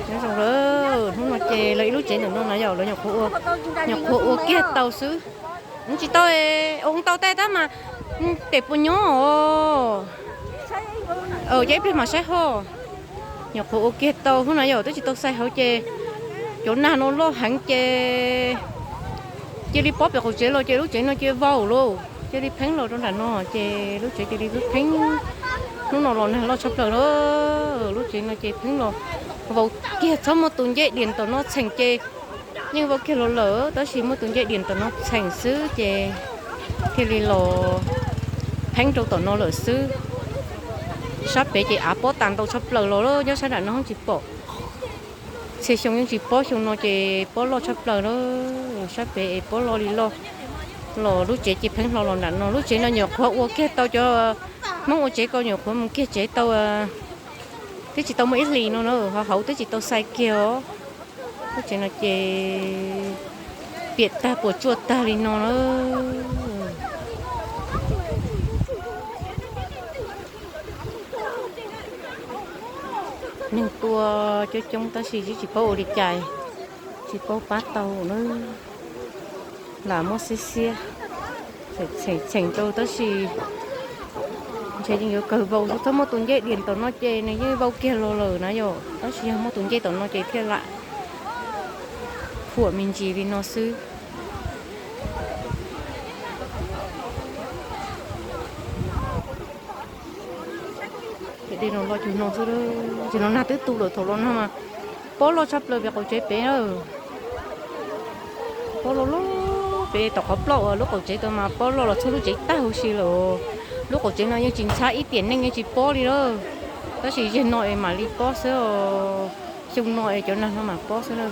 Nyob zoo lawm, hnub no ces lawv ib lub tsev ntawm no na yom, lawv nyuam qhuav ua, nyuam qhuav ua kiag tau xwb. Tsis tau, ua tau tej tab mas tes puas nyob os. Ces ib pliag mam saib ho. Nyuam qhuav ua kiag tau hnub na yom, twb tsis tau xais hauv ces cov nag no loj heev ces cia li pob pem qaum tsev los ces lub tsev no cia vau lauj, cia li pheeb los rau nram no ces lub tsev cia li pheeb. Hnub no los nag loj tshaj plaws lawm, lub tsev no ces pheeb los vau kiag, txhob muaj tus ncej diam tom no txheem ces yeej vau kiag los lawm, tab sis muaj tus ncej diam tom no txheem xwb ces thiaj li los pheeb rau tom no lawm xwb. Sab pem ces av pob tas ntau tshaj plaws los, nyob sab nram no tsis pom. Txhia xyoo yeej tsis pob, xyoo no ces pob loj tshaj plaws lawm. Sab pem es pob loj li loj los lub tsev cia pheeb hlo los nram no. Lub tsev no nyuam qhuav ua kiag tau, cov Hmoob ua tsev ko nyuam qhuav mus kiag tsev tau, twb tsis tau muaj ib hlis no na, ho hauv twb tsis tau xais kiag os. Lub tsev no ces piam tag puas tsuaj tag li no na. Neeg tuaj coob coob tab sis tsis paub ua li cas, tsis paub pab tau na. Lam muab xiab xiab, txheem txheem rau tab sis ntshe yeej yuav kawg vau, txhob muaj tus ncej diam tom no ces nws yeej vau kiag los lawm na yom, tab sis yog muaj tus ncej tom no ces thiaj lam phuam me ntsis li no xwb. Ces dej no loj cuag no xwb, ces los nag twb tu lawm, thaum los nag mas pob loj tshaj plaws pem qaum tsev pem na. Pob loj loj pem tom qhov plaub uas lub qaum tsev tau mas pob loj los txhua lub tsev tag huv si lawm. Lub qaum tsev no yeej tsis ntxhab ib tiam neej, yeej tsis pob li lawm, tab sis zeg no es mam li pob xwb os. Xyoo no es cov nag no mam pob xwb na.